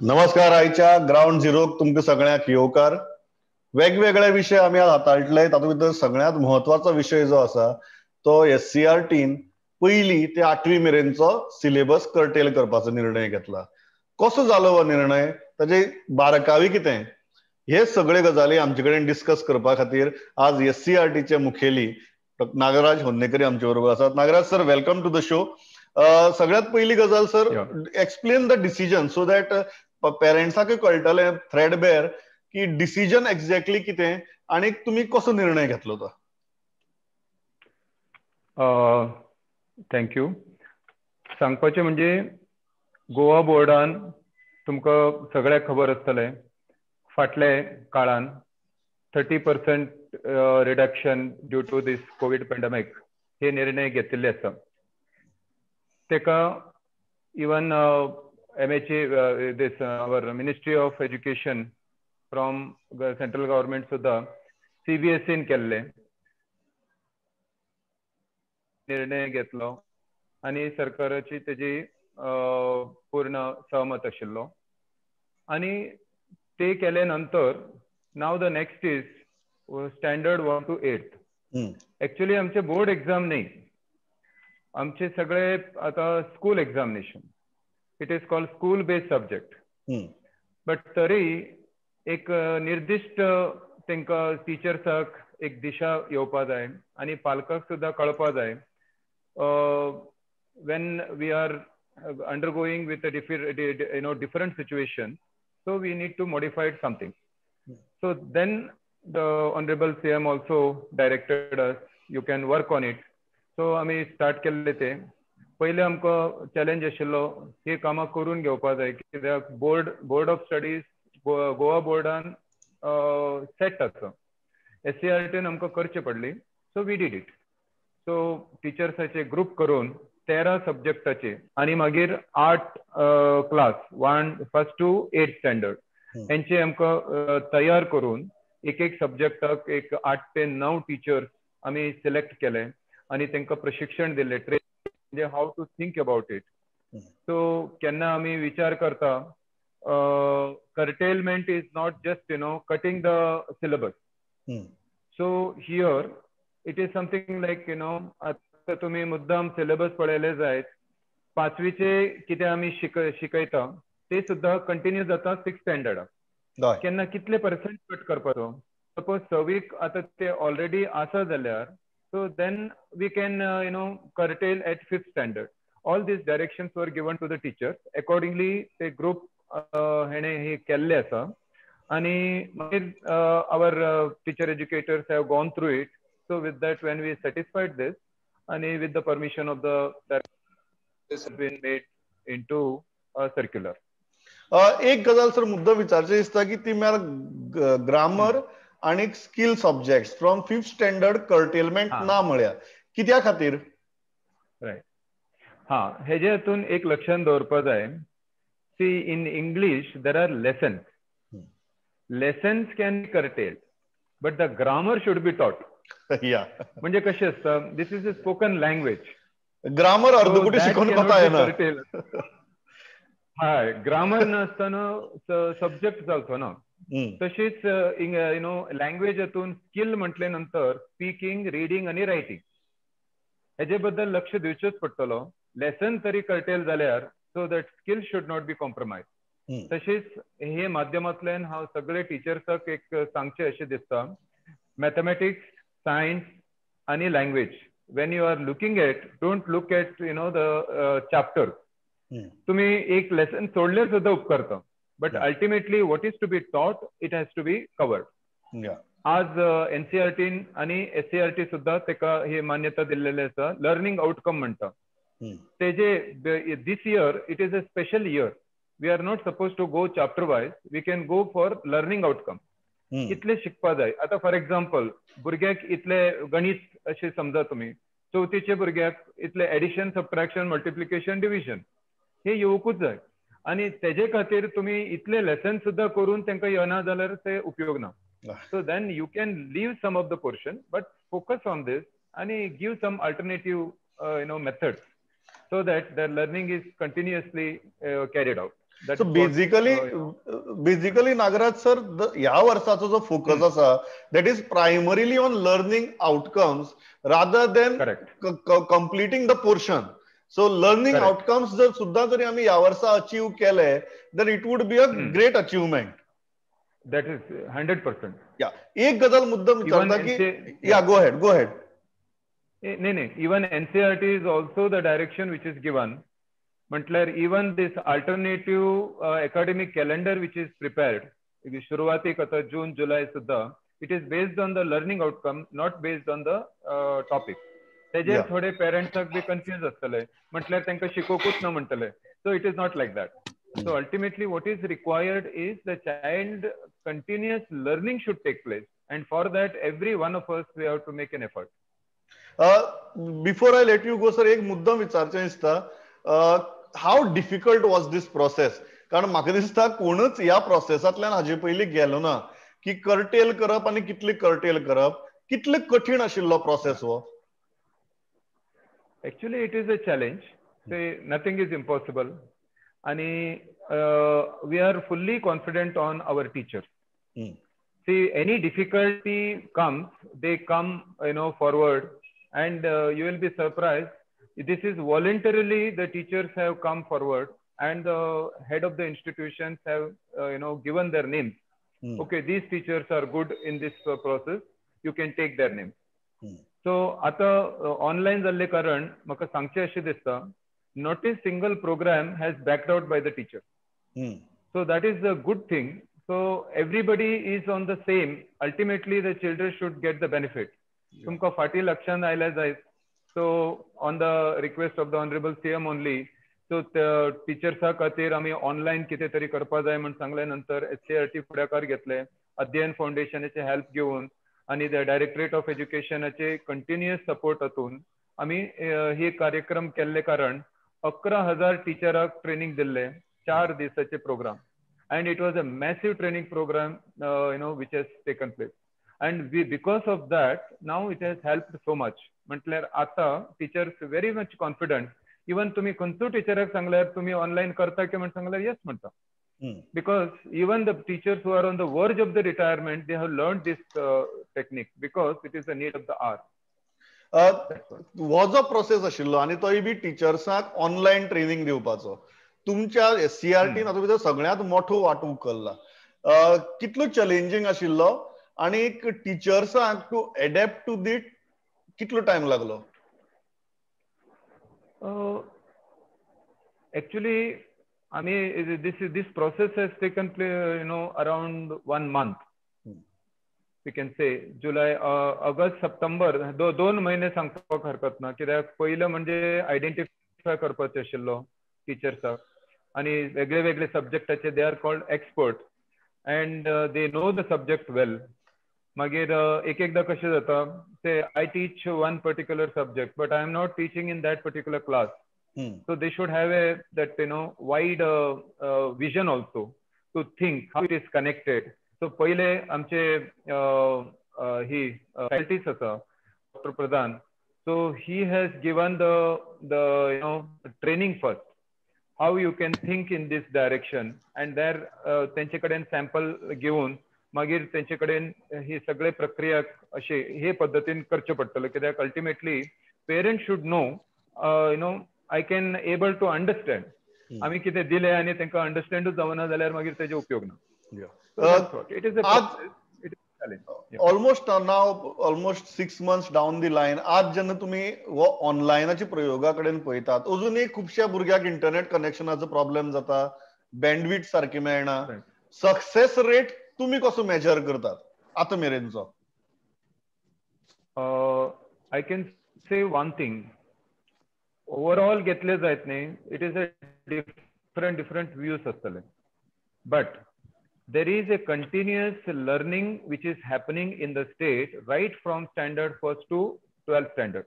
नमस्कार. आयच्या ग्रावंड झिरोक तुमकां सगळ्यांक येवकार. वेगवेगळे विशय आमी आज हाताळटले, तातूंत भितर सगळ्यांत म्हत्वाचो विशय जो आसा तो एससीआरटीन पयली ते आठवी मेरेनचो सिलेबस कर्टेल करपाचो निर्णय घेतला. कसो जालो हो निर्णय, ताजे बारकावी कितें, हे सगळे गजाली आमचे कडेन डिस्कस करपा खातीर आज एससीआरटीचे मुखेली नागराज होन्नेकरी आमचे बरोबर आसात. Nagraj sir, welcome to the show. सगळ्यात पयली गजाल sir, explain the decision so that पेरेंट्साकूय कळटलें थ्रेडबेर की डिसिजन एक्झॅक्टली कितें आनी तुमी कसो निर्णय घेतलो तो. Thank you. सांगपाचें म्हणजे गोवा बोर्डान तुमकां सगळ्याक खबर आसतलें, फाटले काळान 30% reduction due to this COVID pandemic हे निर्णय घेतिल्ले आसा. तेका even MHA this our ministry of education from central government सुद्दां सीबीएसईन केल्ले निर्णय घेतलो आनी सरकाराची तेजी पूर्ण सहमत आशिल्लो. आनी ते केले नंतर now the next is standard 1 to 8. Actually आमचे बोर्ड एक्झाम न्ही, आमचे सगळे आता school examination, it is called school based subject. But तरी एक निर्दिश्ट तांकां टिचर्साक एक दिशा येवपा जाय आनी पालकाक सुद्दां कळपा जाय. When we are undergoing with you know different situation, so we need to modify something. So then the honourable CM also directed us, you can work on it. So आमी स्टार्ट केल्ले ते. पयले आमकां चॅलेंज आशिल्लो ही कामां करून घेवपा जाय, कित्याक बोर्ड ऑफ स्टडीज गोवा बोर्डान सेट आसा, एससीआरटीन आमकां करचे पडली. So we did it. So टिचर्साचे ग्रूप करून 13 सब्जेक्टाचे आनी मागीर 8 क्लास 1 1 to 8 standard हेंचे आमकां तयार करून एक एक सब्जेक्टाक एक 8 ते 9 टिचर्स आमी सिलेक्ट केले आनी तांकां प्रशिक्षण दिलें, ट्रेन म्हणजे how to think about it. So केन्ना आमी विचार करता, curtailment is not just you know cutting the syllabus. So here it is something like you know, आतां तुमी मुद्दाम सिलेबस पळयले जायत, पांचवीचे कितें आमी शिकयता ते सुद्दां कंटिन्यू जाता 6 स्टँडर्डाक. केन्ना कितले पर्संट कट करपाचो, सपोज सवीक आतां ते ऑलरेडी आसा जाल्यार, so then we can you know curtail at 5th standard. All these directions were given to the teachers accordingly. ते ग्रुप हेणे हे केल्ले आसा आनी मागीर our teacher educators have gone through it. So with that when we satisfied this आनी with the permission of the this been made into a circular. एक गजाल sir मुद्दो विचारचें दिसता की ती म्हळ्यार ग्रामर आनी skill subjects from 5th standard curtailment ना म्हळ्यार कित्या खातीर? रायट. हां, हेजे हातून एक लक्षांत दवरपा जाय, see in English there are lessons, lessons can be curtailed but the grammar should be taught. म्हणजे कशें आसता, this is a spoken language, grammar अर्दकुटी शिकोवन कोता येना. हय, ग्रामर नासतना सब्जेक्ट चलचो ना. तशीच you know language हातून स्किल म्हटले नंतर स्पीकिंग, रिडींग आनी रायटींग हेजे बद्दल लक्ष दिवचेच पडटलो. लेसन तरी कर्टेल जाल्यार so that skill should not be compromise. तशीच हे माध्यमांतल्यान हांव सगळे टिचर्साक एक सांगचें अशें दिसता, मॅथमॅटिक्स, सायन्स आनी language when you are looking at, don't look at you know the chapter. तुम्ही एक लेसन सोडल्यार सुद्दां उपकारता, but ultimately what is to be taught it has to be covered. आज एनसीआरटीन आनी एससीआरटी सुद्दां तेका ही मान्यता दिल्लेली आसा, लर्निंग आउटकम म्हणटा तेजे. This year it is a special year, we are not suppose to go chapter wise, we can go for learning outcome. इतले शिकपा जाय. आतां फॉर एक्झाम्पल भुरग्याक इतले गणीत अशें समजा, तुमी चवथीचे भुरग्याक इतले एडिशन, सबट्रॅक्शन, मल्टिप्लिकेशन, डिविजन हे येवकूच जाय आनी तेजे खातीर तुमी इतले लेसन सुद्दां करून तांकां येना जाल्यार ते उपयोग ना. So then you can leave some of the portion but focus on this आनी give some alternative you know methods so that the learning is continuously carried out. So basically basically Nagraj sir, ह्या वर्साचो जो focus आसा that is primarily on learning outcomes rather than completing the portion. So learning outcomes जर सुद्धा जरी आमी ह्या वर्सा अचीव केले then it would be a great achievement. That is 100%. या एक गजाल मुद्दम विचारता की या गो अहेड गो अहेड. नाही नाही, even NCERT is also the direction which is given. म्हटल्यार even this alternative academic calendar which is prepared सुरवातीक आतां जून जुलय सुद्धा it is based on the learning outcome, not based on the topic. तेजेर थोडे पेरंट्साक be confuse आसतले, म्हटल्यार तांकां शिकोवकूच ना म्हणटले. So it is not like that. So ultimately what is required is the child continuous learning should take place, and for that every one of us we have to make an effort. Before I let you go sir, एक मुद्दम विचारचें दिसता, how difficult was this process? कारण म्हाका दिसता कोणच ह्या प्रोसेसांतल्यान हाजे पयलीं गेलो ना की कर्टेल करप आनी कितली कर्टेल करप, कितले कठीण आशिल्लो प्रोसेस हो? Actually it is a challenge, nothing is impossible. आणि we are fully confident on our teachers. See, any difficulty comes, they come you know forward, and you will be surprised. This is voluntarily the teachers have come forward and the head of the institutions have you know given their names. Okay, these teachers are good in this process, you can take their names. So आता online जाल्ले कारण म्हाका सांगचें अशें दिसता, not a single program has backed out by the teacher. So that is a good thing. So everybody is on the same. Ultimately the children should get the benefit. तुमकां फाटीं लक्षांत आयल्यार जायत. So on the request of the honourable CM only, so टिचर्सा खातीर आमी online कितें तरी करपा जाय म्हूण सांगले नंतर एससीआरटी फुडाकार घेतले, अध्ययन फावंडेशनाचे हेल्प घेवन आनी the directorate of एज्युकेशनाचे कंटिन्युअस सपोर्ट हातून आमी हे कार्यक्रम केल्ले कारण 11,000 टिचराक ट्रेनिंग दिल्ले, 4 दिसाचे programme. And it was a massive training program you know which has taken place, and we because of that now it has helped so much. म्हटल्यार आता teachers very much confident. Even तुम्ही खंयचो टिचराक सांगल्यार तुम्ही online करता की म्हण सांगल्यार येस म्हणटा, because even the teachers who are on the verge of the retirement they have learn this technique because it is the need of the hour. हो जो प्रोसेस आशिल्लो आनी तोय बी टिचर्सांक ऑनलायन ट्रेनिंग दिवपाचो, तुमच्या एससीआरटीन हातूंत भितर सगळ्यांत मोठो वांटो उखल्ला, कितलो चॅलेंजींग आशिल्लो आनी टिचर्सांक टू एडॅप्ट टू दीट कितलो टायम लागलो? एक्चुअली आमी this process has taken you know around 1 month. We can say July, August, September, 2 महिने सांगपाक हरकत ना. कित्याक पयलें म्हणजे आयडेंटिफाय करपाचें आशिल्लो टिचर्साक आनी वेगळे वेगळे सब्जेक्टाचे they are called expert and they know the subject well. मागीर एक एकदां कशें जाता ते I teach one particular subject but I am not teaching in that particular class. So they should have a that you know wide vision also to think how it is connected. So पयले आमचे ही faculties आसा doctor Pradhan, so he has given the you know training first, how you can think in this direction, and there तेंचे कडेन sample घेवन मागीर तेंचे कडेन ही सगळे प्रक्रिया अशे हे पद्दतीन करचें पडटलें. कित्याक ultimately parents should know you know I can able to understand. आमी कितें दिलें आनी तांकां अंडरस्टँडूच जावना जाल्यार मागीर तेजो उपयोग ना. It is a almost now almost 6 months down the line, आज जेन्ना तुमी हो ऑनलायनाच्या प्रयोगा कडेन पळयतात, अजूनय खुबश्या भुरग्यांक इंटरनेट कनेक्शनाचो प्रॉब्लेम जाता, बँडविड्थ सारकी मेळना, सक्सेस रेट तुमी कसो मेजर करतात आतां मेरेनचो? I can say one thing, overall घेतले जायत न्ही, it is a different different views आसतले, but there is a continuous learning which is happening in the state right from standard first to 12th standard.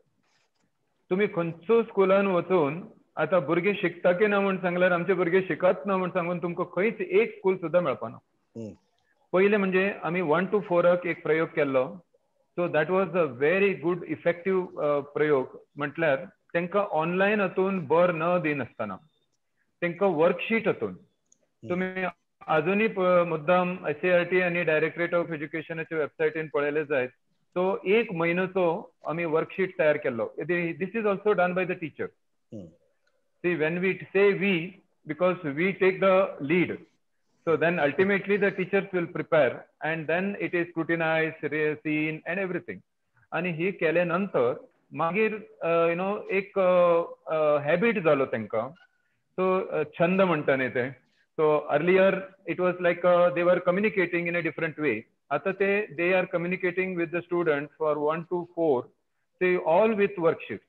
तुम्ही खंयचो स्कुलान वचून आता भुरगे शिकता की ना म्हूण सांगल्यार आमचे भुरगे शिकत ना म्हूण सांगून तुमकां खंयच एक स्कूल सुद्दां मेळपाना. पयलें म्हणजे आमी 1 to 4 एक प्रयोग केल्लो, so that was a very good effective प्रयोग. म्हटल्यार तांकां ऑनलायन हातून बर न दिनासतना तांकां वर्कशीट हातून तुम्ही अजूनही मुद्दाम एससीईआरटी आणि डायरेक्टरेट ऑफ एज्युकेशनाच्या वेबसायटीन पळयले जायत, सो एक म्हयन्याचो आमी वर्कशीट तयार केल्लो. This is also done by the teacher. See, when we say we, because we take the lead, so then ultimately the teachers will prepare and then it is scrutinized, seen and everything. आणि ही केल्या नंतर मागीर you know एक habit जालो तांकां. So छंद म्हणटा न्ही ते. So earlier it was like they were communicating in a different way. आता ते they are communicating with the student for 1 to 4, ते ऑल विथ वर्कशीट.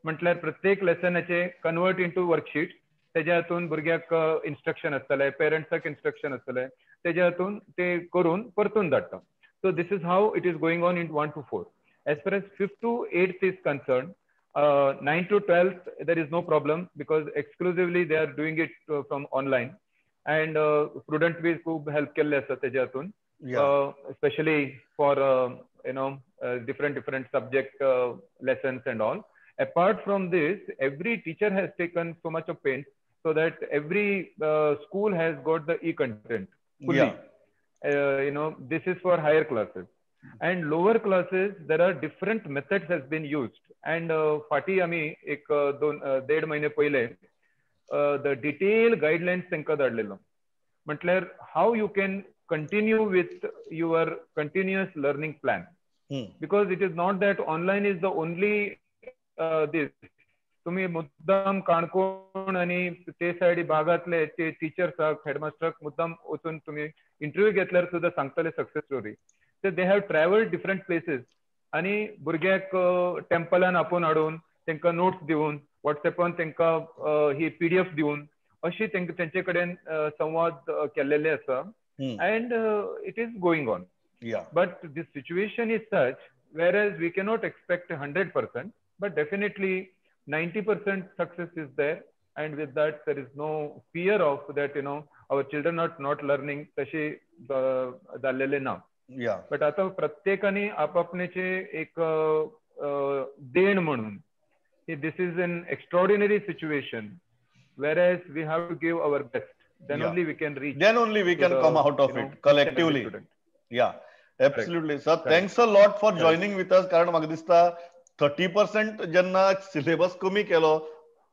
म्हटल्यार प्रत्येक लेसनाचे कन्वर्ट इंटू वर्कशीट, तेज्या हातून भुरग्याक इन्स्ट्रक्शन आसतलें, पेरंट्साक इन्स्ट्रक्शन आसतलें, तेज्या हातून ते करून परतून धाडटा. So this is how it is going on in 1 to 4. As far as 5th to 8th is concerned, 9 to 12th there is no problem because exclusively they are doing it from online and prudent बी खूब help केल्ले आसा तेज्या हातून, especially for you know different subject lessons and all. Apart from this, every teacher has taken so much of pain so that every school has got the e-content fully. You know, this is for higher classes. And lower classes, there are different methods has been used. And फाटी आमी एक दोन देड महिने पहिले the detailed guidelines तांकां धाडलेलो. म्हटल्यार how you can continue with your continuous learning plan. Because it is not that online is the only this. तुम्ही मुद्दाम काणकोण आणि ते सायडी भागातले ते टिचर्साक, हेडमास्टराक मुद्दाम वचून तुम्ही इंटरव्यू घेतल्यार सुद्दां सांगतले सक्सेस स्टोरी. ते they have travelled different places आणि भुरग्याक टेम्पलान आपोवन हाडून तांकां नोट्स दिवन, वॉट्सएपान तांकां ही पीडीएफ दिवन अशी तेंचे कडेन संवाद केल्लेले आसा. And it is going on. But this situation is such whereas we cannot expect 100%, but definitely 90% success is there, and with that there is no fear of that, you know, our children are not learning तशी जाल्लेले ना. But आता प्रत्येकाने आपापण्याचे एक देण म्हणून this is an extraordinary situation whereas we have to give our best, then only we can reach, then only we can come out of it collectively. Yeah, absolutely sir. Thanks a lot for joining with us. कारण म्हाका दिसता 30% जेन्ना syllabus कमी केलो,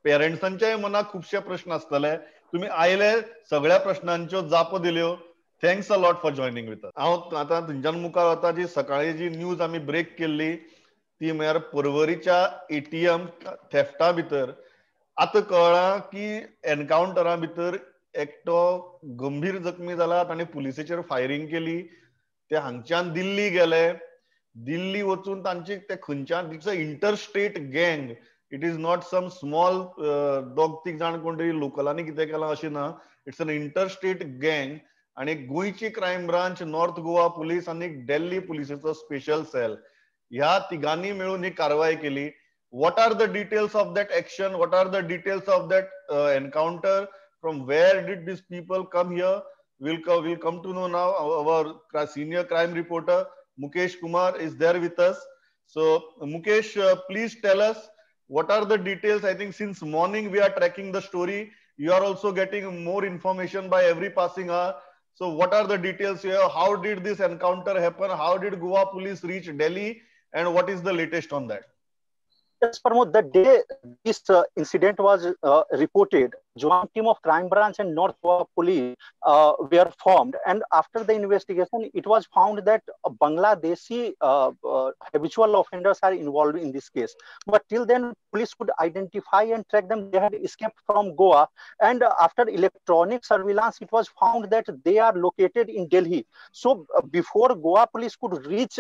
पेरंट्सांच्याय मनाक खुबशे प्रश्न आसतले. तुम्ही आयले, सगळ्या प्रश्नांच्यो जापो दिल्यो. Thanks a lot for joining with us. हांव आतां तुमच्यान मुखार वता. जी सकाळी जी न्यूज आमी ब्रेक केल्ली ती म्हळ्यार पर्वरीच्या एटीएम थेफ्टा भितर आतां कळ्ळां की एनकावंटरा भितर एकटो गंभीर जखमी जाला, ताणें पुलिसेचेर फायरींग केली. ते हांगच्यान दिल्ली गेले, दिल्ली वचून तांची ते खंयच्यान, it's a interstate gang, it is not some small दोग तीग जाण कोण तरी लोकलांनी कितें केलां अशें ना, it's an interstate गँग. आनी गोंयची crime branch, north Goa police आनी दिल्ली पुलिसेचो स्पेशल सेल, ह्या तिगांनी मेळून ही कारवाय केली. What are the details of that action? What are the details of that encounter? From where did these people come here? We'll come to know now. Our senior crime reporter Mukesh Kumar is there with us. So Mukesh, please tell us what are the details. I think since morning we are tracking the story. You are also getting more information by every passing hour. So what are the details here? How did this encounter happen? How did Goa police reach Delhi? And what is the latest on that? Yes, Pramod, the day this incident was reported, joint team of crime branch and North Goa police were formed. And after the investigation, it was found that Bangladeshi habitual offenders are involved in this case. But till then, police could identify and track them. They had escaped from Goa. And after electronic surveillance, it was found that they are located in Delhi. So before Goa police could reach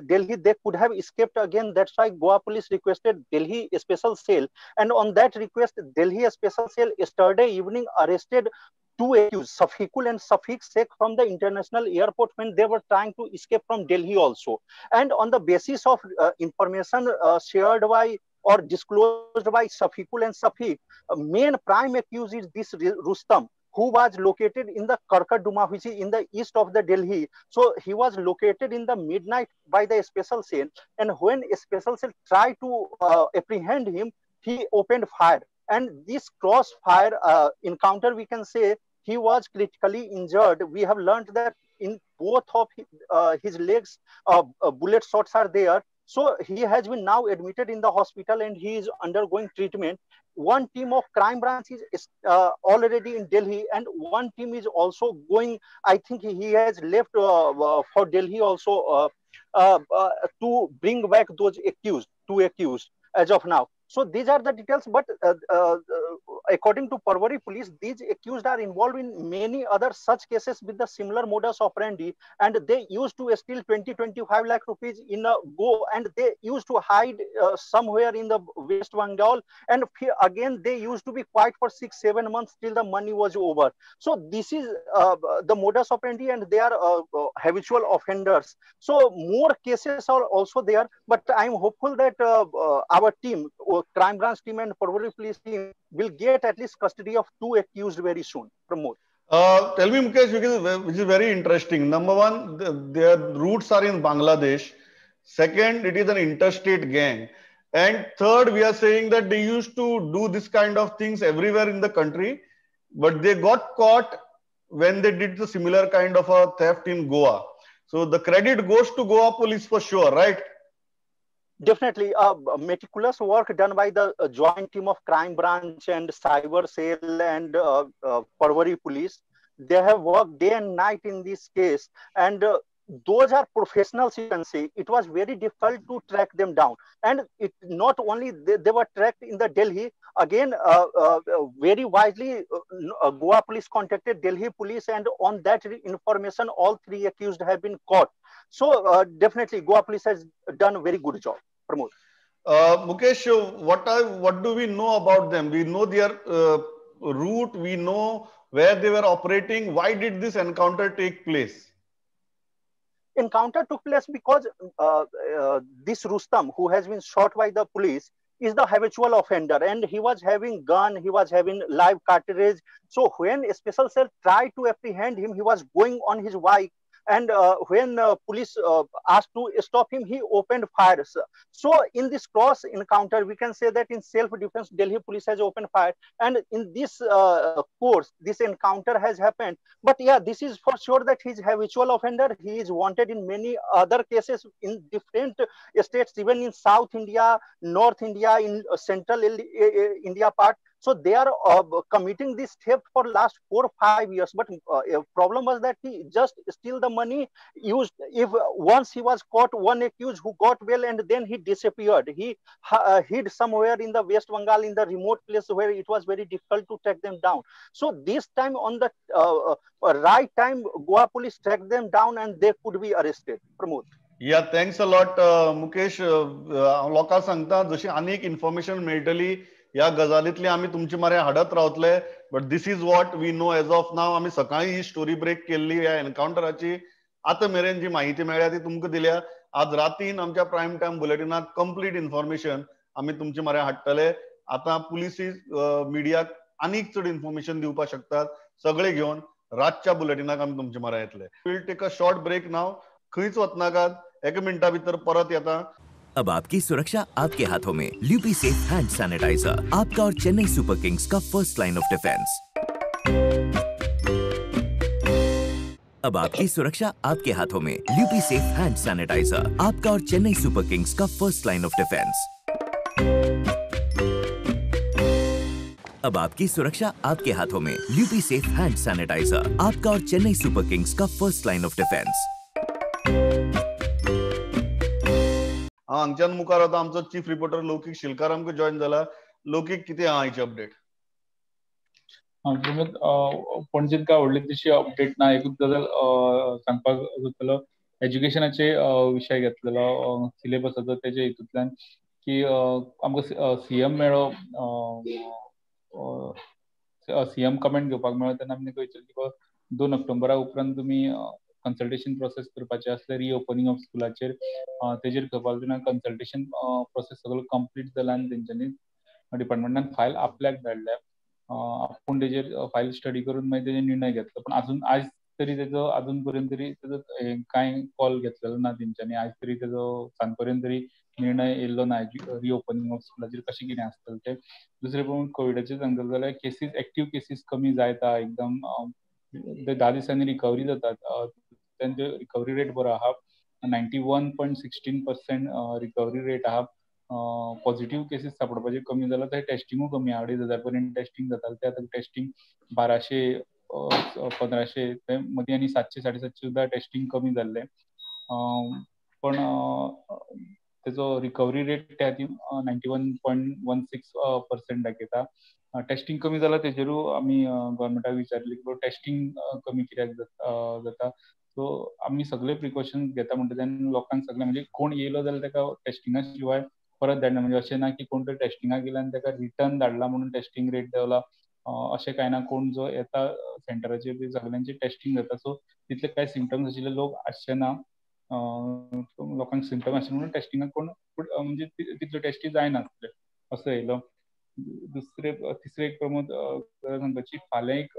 Delhi, they could have escaped again. That's why Goa police requested Delhi Special Cell, and on that request, Delhi Special Cell yesterday evening arrested two accused, Safikul and Safik Sheikh, from the international airport when they were trying to escape from Delhi also. And on the basis of information shared by or disclosed by Safikul and Safik, main prime accused is this Rustam, who was located in the Karkarduma, which is in the east of the Delhi. So he was located in the midnight by the special cell. And when a special cell tried to apprehend him, he opened fire. And this crossfire encounter, we can say, He was critically injured. We have learned that in both of his legs, bullet shots are there. So he has been now admitted in the hospital and he is undergoing treatment. One team of crime branch is already in Delhi, and one team is also going. I think he has left for Delhi also to bring back those accused, two accused as of now. So these are the details, but according to Porvorim police, these accused are involved in many other such cases with the similar modus operandi, and they used to steal 20-25 lakh rupees in a go, and they used to hide somewhere in the West Bengal, and again they used to be quiet for 6-7 months till the money was over. So this is the modus operandi, and they are habitual offenders. So more cases are also there, but I am hopeful that our team, crime branch team and Porvorim police team, will get at least custody of two accused very soon. Pramod. Tell me, Mukesh, which is very interesting. Number one, their roots are in Bangladesh. Second, it is an interstate gang. And third, we are saying that they used to do this kind of things everywhere in the country, but they got caught when they did the similar kind of a theft in Goa. So the credit goes to Goa police for sure, right? Definitely, meticulous work done by the joint team of crime branch and cyber cell and Porvorim police. They have worked day and night in this case, and those are professionals, you can say. It was very difficult to track them down. And it not only they were tracked in the Delhi, again, very wisely, Goa police contacted Delhi police, and on that information, all three accused have been caught. So definitely, Goa police has done a very good job. Pramod. Mukesh, what do we know about them? We know their route, we know where they were operating. Why did this encounter take place? Encounter took place because this Rustam, who has been shot by the police, is the habitual offender, and he was having gun, he was having live cartridge. So when a special cell tried to apprehend him, he was going on his bike, and when police asked to stop him, he opened fire. So in this cross encounter, we can say that in self-defense, Delhi police has opened fire. And in this course, this encounter has happened. But yeah, this is for sure that he's habitual offender. He is wanted in many other cases in different states, even in South India, North India, in Central India part. So they are committing this theft for last 4 or 5 years. But problem was that he just steal the money used. If once he was caught, one accused who got well, and then he disappeared. He hid somewhere in the West Bengal, in the remote place where it was very difficult to track them down. So this time on the right time, Goa police tracked them down and they could be arrested. Pramod. Yeah, thanks a lot, Mukesh. लोकांक सांगता जशी आनीक information मेळटली ह्या गजालीतली आमी तुमचे मारे हाडत रावतले, but this is what we know as of now. आमी सकाळी ही स्टोरी ब्रेक केल्ली ह्या एनकाउंटराची. आतां मेरेन जी माहिती मेळ्ळ्या ती तुमकां दिल्या. आज रातीन आमच्या प्रायम टायम बुलेटिनात कंप्लीट इन्फॉर्मेशन आमी तुमचे मारे हाडटले. आतां पुलीस मिडियाक आनीक चड इन्फॉर्मेशन दिवपाक शकतात. सगळे घेवन रातच्या बुलेटिनाक आमी तुमचे मारे येतले. Will take a short break now. खंयच वचनाकात, एका मिनटा भितर परत येता. अब आपकी सुरक्षा आपके हाथों में. ल्यूपी सेफ हैंड सैनिटाइजर, आपका और चेन्नई सुपर किंग्स का फर्स्ट लाइन ऑफ डिफेंस. अब आपकी सुरक्षा आपके हाथों में. ल्यूपी सेफ हैंड सैनिटाइजर, आपका और चेन्नई सुपर किंग्स का फर्स्ट लाइन ऑफ डिफेंस. अब आपकी सुरक्षा आपके हाथों में. ल्यूपी सेफ हैंड सैनिटाइजर, आपका और चेन्नई सुपर किंग्स का फर्स्ट लाइन ऑफ डिफेंस. हांगच्यान मुखार आतां आमचो चीफ रिपोर्टर लौकीक शिलकार आमकां जॉयन जाला. लौकीक, कितें आहा हेची अपडेट? पणजेंत काय व्हडली तशी अपडेट ना. एकूच गजाल सांगपाक सोदतलो, एज्युकेशनाचे विशय घेतलेलो सिलेबसाचो, तेजे हितूंतल्यान की आमकां सीएम मेळ्ळो, सीएम कमेंट घेवपाक मेळ्ळो तेन्ना आमी तांकां विचारलें की 2 ऑक्टोबरा उपरांत तुमी कन्सल्टेशन प्रोसेस करपाचें आसलें रिओपनिंग ऑफ स्कुलाचेर, तेजेर करपाक तेन्ना कन्सल्टेशन प्रोसेस सगळो कंप्लीट जाला आनी तेंच्यांनी डिपार्टमेंटान फायल आपल्याक धाडल्या. आपूण तेजेर फायल स्टडी करून मागीर तेजेर निर्णय घेतलो. पण अजून आयज तरी तेजो अजून पर्यंत तरी तेजो कांय कॉल घेतलेलो ना तेंच्यांनी. आयज तरी तेजो सांज पर्यंत तरी निर्णय येयल्लो ना रिओपनिंग ऑफ स्कुलाचेर कशें कितें आसतलें तें. दुसरें प्रमाण कोविडाचेर सांगतलें जाल्यार केसीस, एक्टीव केसीस कमी जायत आहा एकदम. ते 10 दिसांनी रिकवरी जातात. तेंचे रिकवरी रेट बरो आहा, 91.16% रिकवरी रेट आहा. पॉझिटिव्ह केसीस सापडपाचे कमी जाला, ते टेस्टिंगूय कमी आहा. 2500 पर्यंत टेस्टिंग जातालें, ते आतां टेस्टिंग 1200 1500 ते मदीं आनी 700 750 सुद्दां टेस्टिंग कमी जाल्लें. पण तेजो रिकवरी रेट त्या खातीर 91.16% दाखयता. टेस्टिंग कमी जाला तेजेरूय आमी गव्हर्मेंटाक विचारलें की टेस्टिंग कमी कित्याक जाता. सो आमी सगळे प्रिकॉशन्स घेता म्हणटा तेन्ना लोकांक सगळे म्हणजे कोण येयलो जाल्यार ताका टेस्टिंगा शिवाय परत धाडना. म्हणजे अशें ना की कोण तरी टेस्टिंगाक गेला आनी ताका रिटर्न धाडला म्हणून टेस्टिंग रेट देंवला, अशें कांय ना. कोण जो येता सेंटराचेर ते सगळ्यांचे टेस्टिंग जाता. सो तितले कांय सिमटम्स आशिल्ले लोक आसचे ना, लोकांक सिमटम आशिल्ले म्हणून टेस्टिंगाक कोण म्हणजे तितल्यो टेस्टी जायनासले असो येयलो. दुसरे तिसरे एक प्रमोद सांगपाची, फाल्यां एक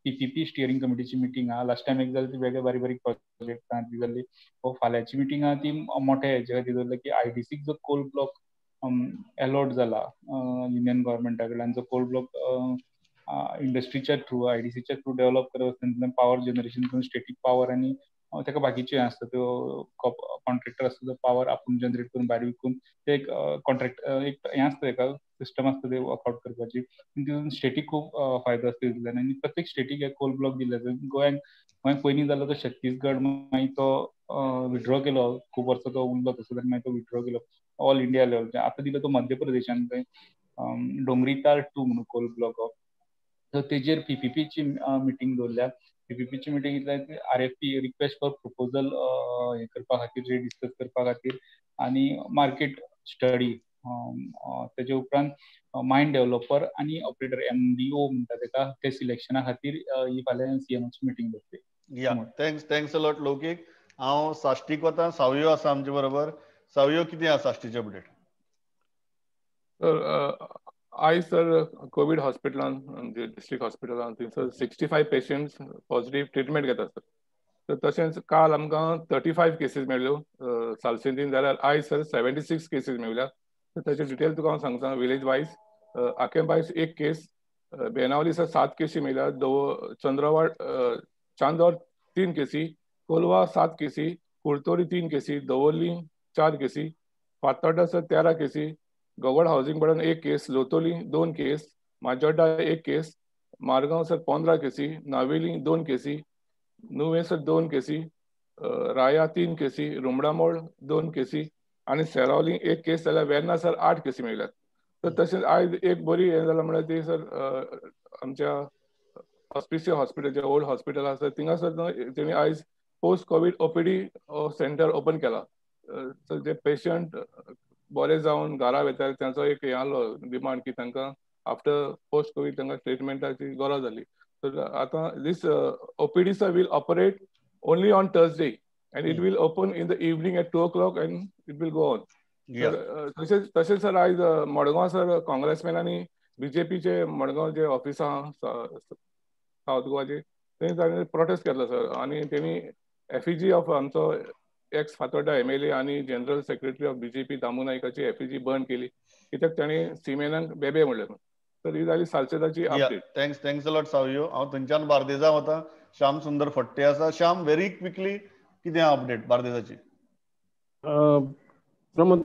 पीपीपी स्टियरींग कमिटीची मिटींग आहा. लास्ट टायम एक जाली ती वेगळे बारीक बारीक प्रोजेक्ट ती जाल्ली. फाल्यांची मिटींग आहा ती मोठे हेजे खातीर दवरल्या की आयडीसीक जो कोल ब्लॉक एलॉट जाला युनियन गव्हर्मेंटा कडल्यान, जो कोल ब्लॉक इंडस्ट्रीच्या थ्रू आयडीसीच्या थ्रू डेव्हलप करत आसतना पावर जनरेशन करून स्टेटीक पावर आनी ताका बाकीचे आसता त्यो कॉन्ट्रॅक्टर आसता तो पावर आपूण जनरेट करून भायर विकून ते एक कॉन्ट्रॅक्ट एक हें आसता, एका सिस्टम आसता ते वर्कआउट करपाची. तितून स्टेटीक खूब फायदो आसता तितूंतल्यान आनी प्रत्येक स्टेटीक एक कोल ब्लॉक दिल्ले आसा. गोंयांक पयलीं जालो तो छत्तीसगड, मागीर तो विड्रॉ केलो, खूब वर्सां तो उरलो तसो, मागीर तो विड्रॉ केलो ऑल इंडिया लेवल. आतां दिलो तो मध्य प्रदेशान थंय डोंगरीताल 2 म्हणून कोल ब्लॉक. सो तेजेर पीपीपीची मिटींग दवरल्या. पीपीपीची मिटींग इतल्या आरएफपी रिक्वेस्ट फॉर प्रपोजल हें करपा खातीर, डिस्कस करपा खातीर आनी मार्केट स्टडी. तेजे उपरांत मायन डेव्हलपर आनी ऑपरेटर एमडीओ म्हणटा तेका, ते सिलेक्शना खातीर ही फाल्यां सीएमाची मिटींग दवरली. या thanks, thanks a lot Loukik. हांव साश्टीक वता, सावयो आसा आमचे बरोबर. सावयो, कितें आसा साश्टीचे अपडेट? सर आयज सर कोवीड हॉस्पिटलान, डिस्ट्रिक्ट हॉस्पिटलान थंयसर 65 पेशंट्स पॉझिटिव्ह ट्रिटमेंट घेतात सर. तर तशेंच काल आमकां 35 केसीस मेळ्ळ्यो सालसेंतीन, जाल्यार आयज सर 76 केसीस मेळ्ळ्या. तर ताचे डिटेल तुका हांव सांगता विलेज वायज. आकेबायस 1 केस, बेनावली सर 7 केसी मेळ्ळ्या, चंद्रवाड चांदोर 3 केसी, कोलवा 7 केसी, कुर्तोरी 3 केसी, दवर्ली 4 केसी, फातोड्डा सर 13 केसी, गोवड हावसिंग बोर्डान 1 केस, लोतोली 2 केस, माजोड्डा 1 केस, मारगांव सर 15 केसी, नावेली 2 केसी, नुवें सर 2 केसी, राया 3 केसी, रुमडामोड 2 केसी आनी सेरावली 1 केस, जाल्यार वेर्ना सर 8 केसी मेळ्ळ्यात. तर तशेंच आयज एक बरी हें जालां म्हळ्यार ती सर आमच्या हॉस्पिसियो हॉस्पिटल जे ओल्ड हॉस्पिटल आसा थिंगा सर तेणी आयज post covid OPD centre open केला. सर जे पेशंट बरे जावन घरा वयताले तांचो एक हें आहलो डिमांड की तांकां आफ्टर पोस्ट कोवीड तांकां ट्रिटमेंटाची गरज जाली. तर आतां this OPD sir will operate only on Thursday and it will open in the evening at 2 o'clock and it will go on. तशेंच तशेंच सर आयज मडगांव सर काँग्रेसमॅन आनी बीजेपीचे मडगांव जे ऑफिस आहा सावथ गोवाचे थंय तांणी प्रोटेस्ट केलो सर आनी तेणी एफिजी ऑफ आमचो एक्स फातोर्डा एमएलए आनी general secretary of BJP Damu नायकाची एफिजी बर्न केली कित्याक ताणी सिमेनाक बेबे म्हणलें. तर ही जाली सालसेताची update. Thanks, thanks a lot Savio. हांव थंयच्यान बार्देजा वता, श्याम सुंदर फट्टे आसा. श्याम, व्हेरी क्विकली कितें अपडेट बार्देजाची? प्रमोद,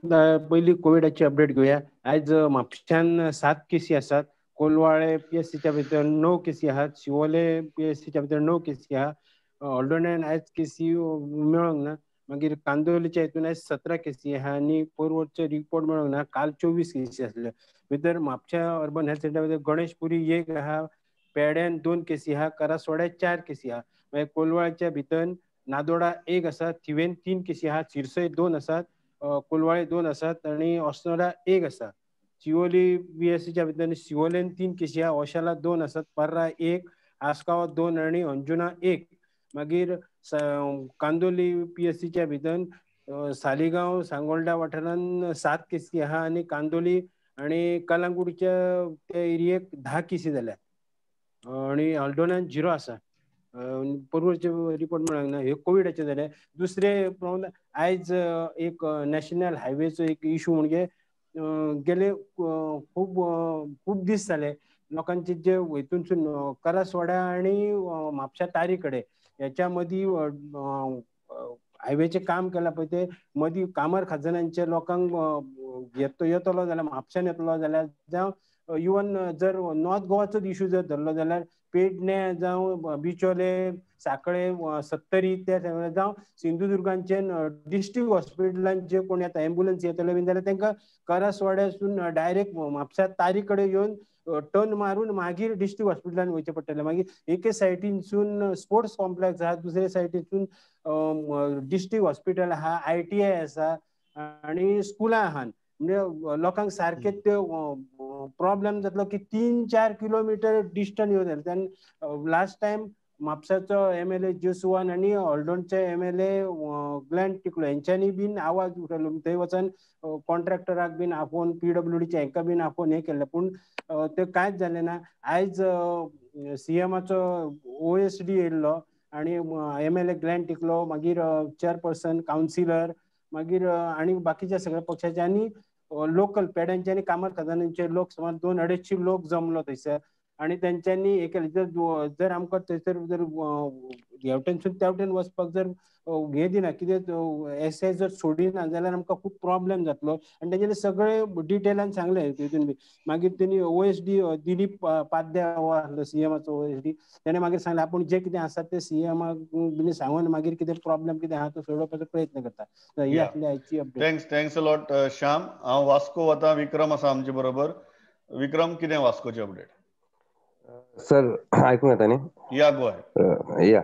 पयली कोविडाची अपडेट घेवया. आयज म्हापश्यान 7 केसी आसात, कोलवाळे पीएससीच्या भितर 9 केसी आहात, शिवोले पीएससीच्या भितर 9 केसी आहा, हळदोण्यान आयज केसी मेळोंक ना, मागीर कांदोलीच्या हितून आयज 17 केसी आहा आनी पोरवरचे रिपोर्ट मेळोंक ना, काल 24 केसी आसल्यो. भितर म्हापशा अर्बन हेल्थ सेंटर भितर गणेशपुरी 1 आहा, पेड्यान 2 केसी आहा, करासवाड्यात 4 केसी आहा, मागीर कोलवाळच्या भितर नादोडा 1 आसा, थिवेन 3 केसी आहा, शिरसय 2 आसात, कोलवाळे 2 आसात आनी अस्नोडा 1 आसा. शिवोली पीएससीच्या भितर शिवोलेन 3 केसी आहा, ओशाला 2 आसात, पर्रा 1, आसगांव 2 आनी अंजुना 1. मागीर कांदोली पीएससीच्या भितर सालिगांव सांगोल्डा वाठारान 7 केसी आहा आनी कांदोली आनी कलांगूटच्या त्या एरियेक 10 केसी जाल्यात आनी हळदोण्यान 0 आसा. परवरचे रिपोर्ट मेळोंक ना. हे कोविडाचे जाले. दुसरे आयज एक नॅशनल हायवेचो एक इशू म्हणजे गेले खूब खूब दीस जाले लोकांचे जे हितूनसून करासवाडा आनी म्हापशा तारी कडेन हेच्या मदीं हायवेचें काम केलां पळय, ते मदीं कामर खाजनांचे लोकांक येतलो जाल्यार म्हापशान येतलो जाल्यार, जावं इवन जर नॉर्थ गोवाचोच इशू जर धरलो जाल्यार पेडणे जावं बिचोले, साकळे, सत्तरी ते जावं सिंधुदुर्गांचे डिस्ट्रिक्ट हॉस्पिटलान जे कोण येता एम्बुलन्स येतले बीन जाल्यार तांकां करासवाड्यासून डायरेक्ट म्हापशा तारी कडेन येवन टर्न मारून मागीर डिस्ट्रिक्ट हॉस्पिटलान वयचें पडटलें. मागीर एके सायटीनसून स्पोर्ट्स कॉम्प्लेक्स आहा, दुसरे सायटीनसून डिस्ट्रिक्ट हॉस्पिटल आहा, ITI आसा आनी स्कुलां आहात. म्हणजे लोकांक सारकें ते प्रॉब्लेम जातलो की 3-4 किलोमिटर डिस्टन्स येवन जालें. लास्ट टायम म्हापशाचो MLA जोसुआन आनी हळदोणचे MLA Glenn टिकलो हेंच्यांनी बीन आवाज उठयलो, थंय वचून कॉन्ट्रॅक्टराक बीन आपोवन PWDचे हेंकां बीन आपोवन हें केल्लें, पूण तें कांयच जालें ना. आयज CMाचो OSD येयल्लो आनी MLA Glenn टिकलो, मागीर चेअरपर्सन, कावन्सिलर, मागीर आनी बाकीच्या सगळ्या पक्षाचे आनी लोकल पेड्यांचे आनी कामर खजानांचे लोक सुमार 200-250 लोक जमलो थंयसर आनी तेंच्यांनी हें केलें. जर आमकां थंयसर जर हेवटेनसून तेवटेन वचपाक जर हें दिना, कितें एसआय जर सोडिना जाल्यार आमकां खूब प्रॉब्लेम जातलो. आनी तेंच्यांनी सगळें डिटेलान सांगलें तितून बी. मागीर तेणी OSD Dilip Padhye हो आसलो CMाचो OSD, तेणें मागीर सांगलें आपूण जें कितें आसा तें CMाक बीन सांगून मागीर कितें प्रॉब्लेम कितें आहा तो सोडोवपाचो प्रयत्न करता. ही आसली आयची update. Thanks a lot Shyam. हांव वास्को वता, विक्रम आसा आमचे बरोबर. विक्रम, कितें वास्कोची अपडेट? सर आयकूंक येता न्ही? या गोय या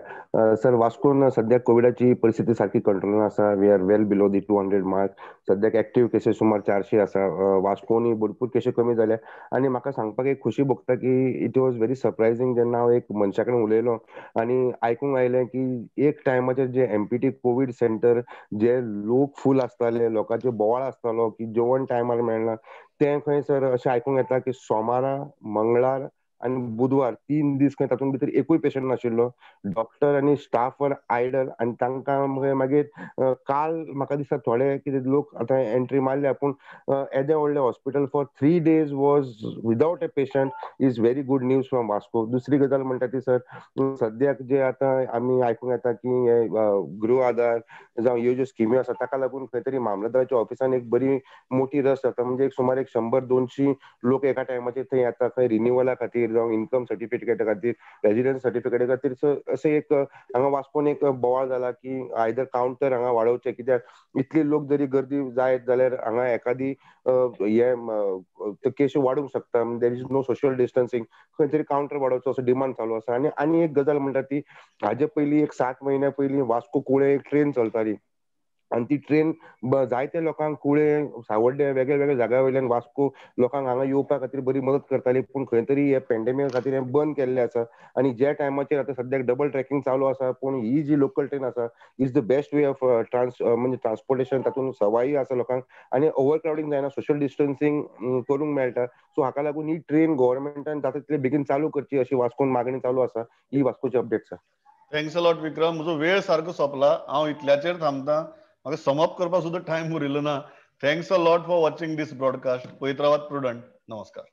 सर, वास्कोन सद्याक कोविडाची परिस्थिती सारकी कंट्रोलान आसा. We are well below the 200 mark. सद्याक एक्टिव्ह केसीस सुमार 400 आसा. वास्कोनी भरपूर केशी कमी जाल्या आनी म्हाका सांगपाक एक खुशी भोगता की it was very surprising जेन्ना हांव एक मनशा कडेन उलयलो आनी आयकूंक आयलें की एक टायमाचेर जे MPT Covid centre जे लोक फूल आसताले, लोकांचे बोवाळ आसतालो की जेवण टायमार मेळना, तें खंय सर अशें आयकूंक येता की सोमारा, मंगळार आनी बुधवार 3 दीस खंय तातूंत भितर एकूय पेशंट नाशिल्लो. डॉक्टर आनी स्टाफ वर आयडल आनी तांकां मागीर काल म्हाका दिसता थोडे कितें लोक आतां एंट्री मारल्या, पूण येदें व्हडलें hospital for 3 days was without a patient is very good news from Vasco. दुसरी गजाल म्हणटा ती सर, सद्याक जे आतां आमी आयकूंक येता की हे गृह आधार जावं ह्यो ज्यो स्किमी आसा ताका लागून खंय तरी मामलेदाराच्या ऑफिसान एक बरी मोठी रस जाता. म्हणजे एक सुमार एक 100-200 लोक एका टायमाचेर थंय येता, खंय रिन्युअला खातीर जावं इन्कम सर्टिफिकेटा खातीर, रेजिडन्स सर्टिफिकेटा खातीर. अशें एक हांगा वास्कोन एक बोवाळ जाला की आयदर कावंटर हांगा वाडोवचें, कित्याक इतली लोक जरी गर्दी जायत जाल्यार हांगा एकादी हे केशी वाडूंक शकता. There is no social distancing, खंय तरी कावंटर वाडोवचो असो डिमांड चालू आसा. आनी आनी एक गजाल म्हणटा ती हाजे पयलीं एक 7 म्हयन्या पयलीं वास्को कुळे एक ट्रेन चलताली आनी ती ट्रेन जायते लोकांक कुळे, सावड्डे, वेगळे वेगळे जाग्या वयल्यान वास्को लोकांक हांगा येवपा खातीर बरी मदत करताली, पूण खंय तरी हे पेंडेमिका खातीर हें बंद केल्लें आसा. आनी ज्या टायमाचेर आतां सद्याक डबल ट्रॅकिंग चालू आसा, पूण ही जी लोकल ट्रेन आसा is the best way of म्हणजे ट्रान्सपोर्टेशन, तातूंत सवाय आसा लोकांक आनी ओवर क्रावडींग जायना, सोशल डिस्टन्सिंग करूंक मेळटा. सो हाका लागून ही ट्रेन गव्हर्मेंटान जाता तितले बेगीन चालू करची अशी वास्कोन मागणी चालू आसा. ही वास्कोची update sir. Thanks a lot Vikram. म्हजो वेळ सारको सोंपला, हांव इतल्याचेर थांबता, म्हाका समअप करपाक सुद्दां टायम उरिल्लो ना. Thanks a lot for watching this broadcast. पळयत रावात प्रुडंट. नमस्कार.